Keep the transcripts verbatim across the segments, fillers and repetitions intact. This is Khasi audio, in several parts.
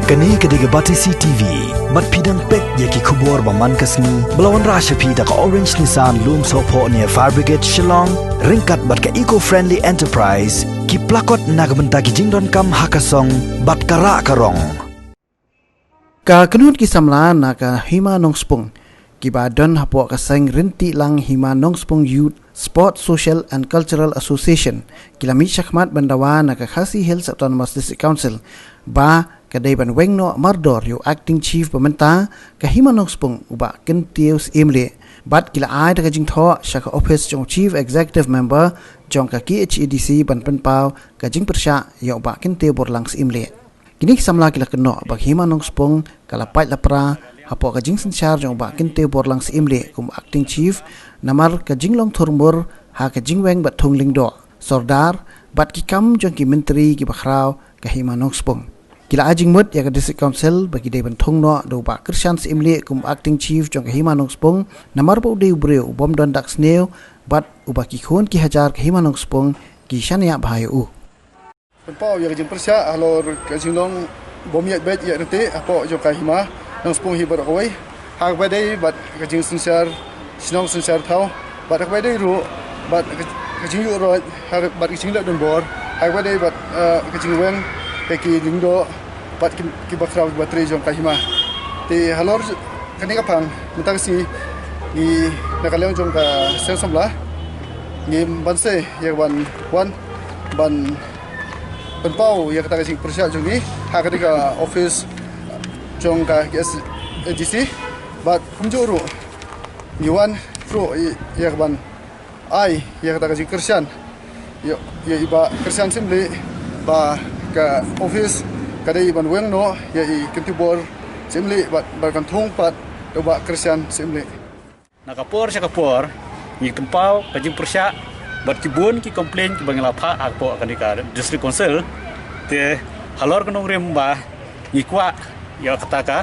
Kane ka dei ka Batesi T V. Bad phi dang peit ïa ki khubor ba man ka sngi ba la wanrah sha phi da ka Orange Nissan Lumsohphoh near Fire Brigade Shillong, ryngkat bad ka Eco Friendly Enterprise, ki plakot na ka bynta ki jingdonkam ha ka song bad ka rah ka rong. Ka kynhun ki samla na ka Hima Nongspung, kiba don hapoh ka seng Rynti Lang Hima Nongspung Youth Sport Social and Cultural Association, ki la mih shakhmat ban dawa na ka Khasi Hills Autonomous District Council ba ka dei ban weng noh mardor ïa u Acting Chief ba mynta ka Hima Nongspung, u Bah Kyntiew Syiemlieh. Bad ki la ai da ka jingthoh sha ka office jong u Chief Executive Member jong ka K H A D C ban pynpaw ka jingpyrshah ïa u Bah Kyntiew Borlang Syiemlieh. Kine ki samla ki la kynnoh ba ka Hima Nongspung ka la pait la pra hapoh ka jingsynshar jong u Bah Kyntiew Borlang Syiemlieh kum Acting Chief, namar ka jinglong thurmur ha ka jingweng bad thung lyngdoh, sordar bad ki kam jong ki myntri kiba khraw ka Hima Nongspung. Ki la ai jingmut ïa ka District Council ba ki dei ban thung noh da u Bah Kyrshan Syiemlieh kum Acting Chief jong ka Hima Nongspung, namar ba u dei u briew u bym don dak sniew bad uba ki khun ki hajar ka Hima Nongspung ki shaniah bha ïa u. Pynpaw ïa ka jingpyrshah halor ka jinglong bym ïaid beit ïaid ryntih hapoh jong ka Hima Nongspung hi baroh kawei. Ha kaba dei bad ka jingsynshar shnong synshar thaw, bad ha kaba dei ruh bad ka, ka jingïuh roit, ha, bad ka jingleh donbor, ha kaba dei bad, eh, ka jingweng ïa ki lyngdoh bad ki, kiba khraw kiba trei jong ka Hima. Te halor kane ka phang mynta ka sngi ngi na ka liang jong ka seng samla ngim banse ïa ka ban wan ban pynpaw ïa kata ka jingpyrshah jong ngi ha kata ka office jong ka K H A D C. Bad kumjuh ruh ngi wan ruh ïa ka ban ai ïa kata ka jingkyrshan ïa, ïa i Bah Kyrshan Syiemlieh ba ka office ka dei ban weng noh ïa i Kyntiew Bor Syiemlieh bad, bad kan thung pat da u Bah Kyrshan Syiemlieh. Na ka por sha ka por ngi pynpaw ka jingpyrshah bad ki bun ki complain kiba ngi la phah hapoh kane ka District Council. Te halor ka nongrim ba ngi kwah ïa kata ka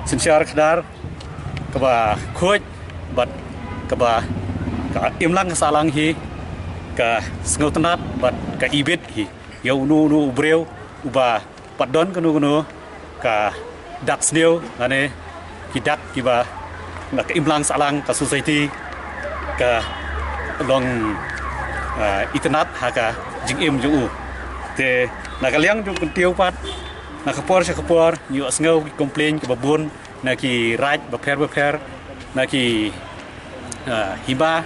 synshar khadar kaba khuid bad kaba ka imlang ka sahlang hi, ka sngewtynnat bad ka ibit hi ïa uno uno u briew uba pat don kano kano ka dak sniew lane ki dak kiba na ka imlang sahlang ka society ka long, ah, itynnat ha ka jingim jong u. Te na ka liang jong u Kyntiew pat na ka por sha ka por ngi ïohsngew ki complain kiba bun na ki raid bapher bapher, na ki, ah, hima.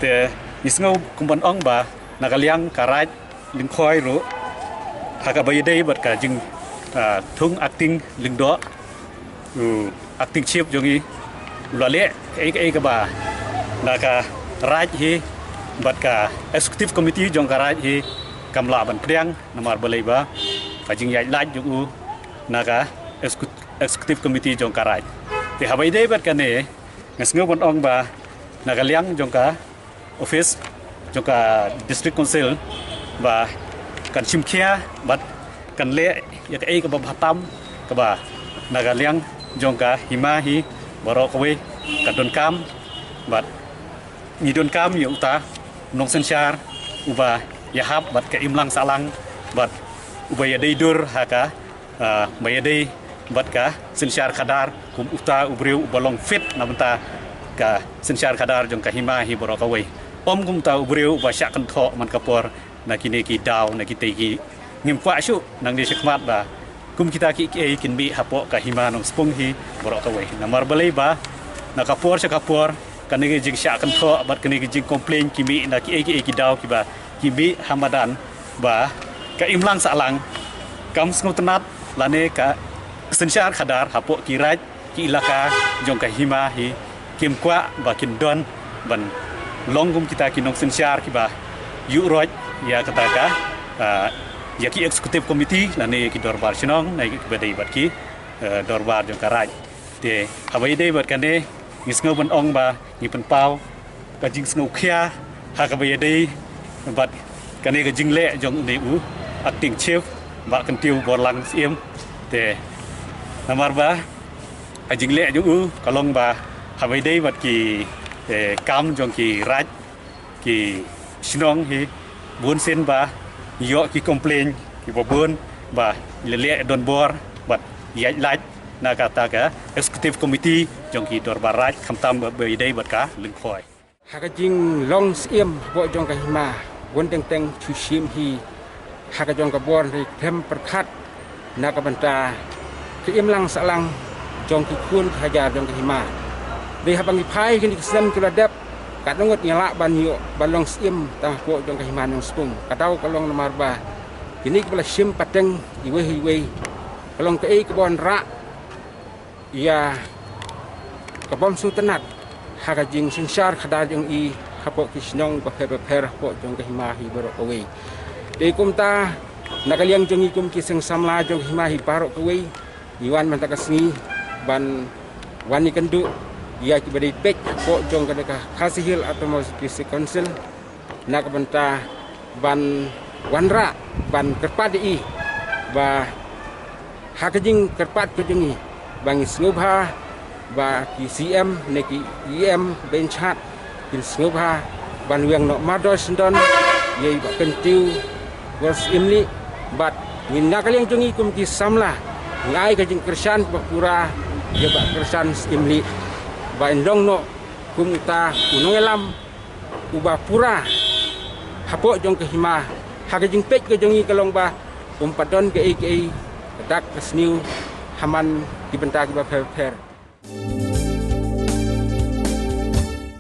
Te ngi sngew kum ban ong ba na ka liang ka raid Lyngkhoi ruh ha kaba ïadei bad ka jing, ah, thung acting lyngdoh, u Acting Chief jong ngi u la leh kaei kaei kaba na ka raid hi bad ka Executive Committee jong ka raid hi kam lah ban pdiang namar balei ba ka jingïaid lait jong u na ka Execu-, Executive Committee jong ka raid. Te haba ïadei bad kane nga sngew ban ong ba na ka liang jong ka office jong ka District Council ba kan shim khia bad kan leh ïa kaei kaba bha tam kaba na ka liang jong ka hima hi baroh kawei ka donkam bad ngi donkam ïa uta u nongsynshar uba ïahap bad ka imlang sahlang bad uba ïadei dur ha ka ah, ba ïadei bad ka synshar khadar kum uta u briew uba long fit na bynta ka synshar khadar jong ka hima hi baroh kawei. Ym kum uta u briew uba shah kynthoh man ka por na kine ki daw na kitei ki, ngim kwah shuh nangne shakhmat ba kum kita ki kiei kin mih hapoh ka hima Nongspung hi baroh kawei. Namar balei ba na ka por sha ka por kane ka jingshah kynthoh bad kane ka jingcomplain ki mih na kiei kiei ki daw kiba ki mih ha madan ba ka imlang sahlang kam sngewtynnat lane ka synshar khadar hapoh ki raid ki ilaka jong ka hima hi kim kwah ba kin don ban long kum kita ki nongsynshar kiba ïuh roit ïa kata ka, ah, ïa ki executive committee lane ïa ki dorbar shnong na ïa kiba dei bad ki, eh, dorbar jong ka raid. Te haba ïadei bad kane ngi sngew ban ong ba ngi pynpaw ka jingsngewkhia ha kaba ïadei bad kane ka jingleh jong une u Acting Chief Bah Kyntiew Borlang Syiem. Te namar ba ka jingleh jong u ka long ba haba ïadei bad ki, eh, kam jong ki raid ki shnong hi bun sien ba ïoh ki complain kiba bun ba la leh donbor bad ïaid lait na kata ka Executive Committee jong ki Dorbar Raid, khamtam ba ïadei bad ka Lyngkhoi. Ha ka jinglong syiem hapoh jong ka hima, bun teng teng shu shim hi ha ka jong ka bor, hynrei khlem pyrkhat na ka bynta ka imlang sahlang jong ki khun ki hajar jong ka hima. Dei haba ngi phai kine ki snem ki la dep, katno ngut ngi lah ban ïoh ban long syiem tang hapoh jong ka hima Nongspung. Ka daw ka long namar ba kine kiba la shim pateng iwei iwei, ka long kaei kaba wanrah ïa ka bym sngewtynnat ha ka jingsynshar khadar jong i hapoh ki shnong bapher bapher hapoh jong ka hima hi baroh kawei. Dei kumta, na ka liang jong i kum ki seng samla jong ka hima hi baroh kawei, ngi wan mynta ka sngi ban wan ïakynduh ïa kiba dei peit hapoh jong ka, ka Khasi Hills Autonomous District Council, na ka bynta ban wanrah, ban kyrpad ïa i ba ha ka jingkyrpad ka jong i ba ngi sngewbha ba ki C M ne ki E M Benchat kin sngewbha ban weng noh mardor syndon ïa i Bah Kyntiew Walsyiem Lyngdoh. Bad ngi na ka liang jong i kum ki samla ngi ai ka jingkyrshan ba pura ïa Bah Kyrshan Syiem Lyngdoh ba in long noh kum uta u nongïalam uba pura hapoh jong ka hima. Ha ka jingpeit ka jong i ka long ba um pat don kaei kaei ka dak ka sniew ha man ki bynta kiba pher pher.